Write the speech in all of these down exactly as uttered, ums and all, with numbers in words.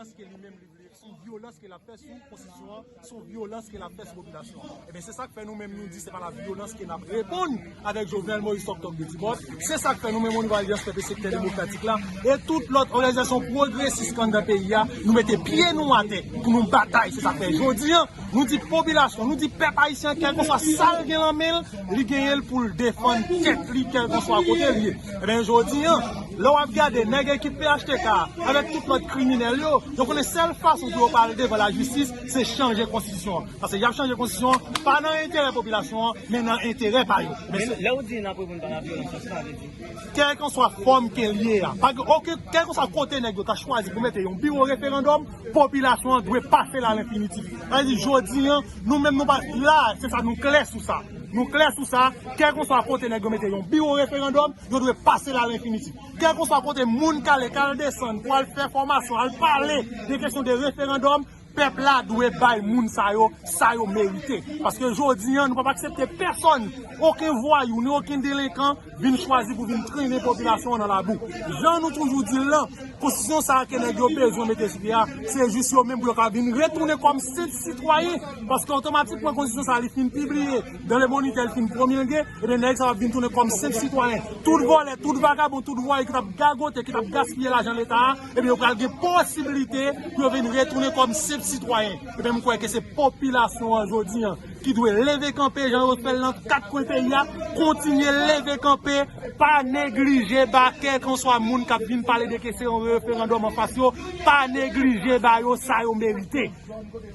Ke li menm li vle, se yon vyolans ke l ap fè sou konstitisyon an, se yon vyolans ke l ap fè sou popilasyon an. Ebyen, se sa k fè nou menm nou di se pa la vyolans ke n ap reponn avèk Jovenel Moïse Tòk Tòk de Tibòt. Se sa k fè nou menm o nivo Alyans Pèp e Sektè Demokratik la e tout lòt òganizasyon pwogresis k anndan peyi a, nou mete pye nou atè pou nou batay. Se sa k fè jodi a, nou di popilasyon, nou di pèp ayisyen, kèlkeswa sa l gen nan men l, li genyen l pou l defann tèt li, kèlkeswa kote l ye. Ebyen, jodi a, lè w ap gade nèg ekip P H T K avèk tout lòt kriminèl yo, yo konnen sèl fason pou yo pa al devan lajistis, se chanje konstitisyon an. Paske y ap chanje konstitisyon an, pa nan enterè popilasyon an, men nan enterè pa yo. Men lè w di n ap reponn pa la vyolans, sa sa vle di? Kèlkeswa fòm ke l ye a, pa gen okenn, kèlkeswa kote nèg yo ta chwazi pou mete yon biwo referandòm, popilasyon an dwe pase la lenfinitif. Sa vle di, jodi a, nou menm nou pa la, se sa, nou klè sou sa. Nou klè sou sa, kèlkeswa kote nèg yo mete yon biwo referandòm, yo dwe pase la lenfinitif. Kèlkeswa kote moun k ale, k al desann pou al fè fòmasyon, al pale de kesyon de referandòm, pèp la dwe bay moun sa yo, sa yo merite. Paske jodi a, nou p ap aksepte pèsonn, okenn vwayou, ni okenn delenkan, vin chwazi pou vin trennen popilasyon an nan labou. Jan nou toujou di l lan, konstitisyon sa a ke nèg yo bezwen mete sou pye a, se jis yo menm pou yo ka vin retounen kòm senp sitwayen. Paske otomatikman konstitisyon sa a li fin pibliye, dans le Moniteur li fin promilge, ebyen nèg sa yo ap vin tounen kòm senp sitwayen. Tout vòlè, tout vagabon, tout vwayou ki t ap gagote, ki t ap gaspiye lajan leta a, ebyen yo pral gen posiblite pou yo vin retounen kòm senp sitwayen. Ebyen m kwè ke se popilasyon an jodi a ki dwe leve kanpe jan yo fè l nan kat kwen peyi a, kontinye leve kanpe, pa neglije ba kèlkanswa moun k ap vin pale de kesyon referandòm anfas yo, pa neglije ba yo sa yo merite.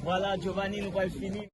Vwala, Giovanni, nou pral fini.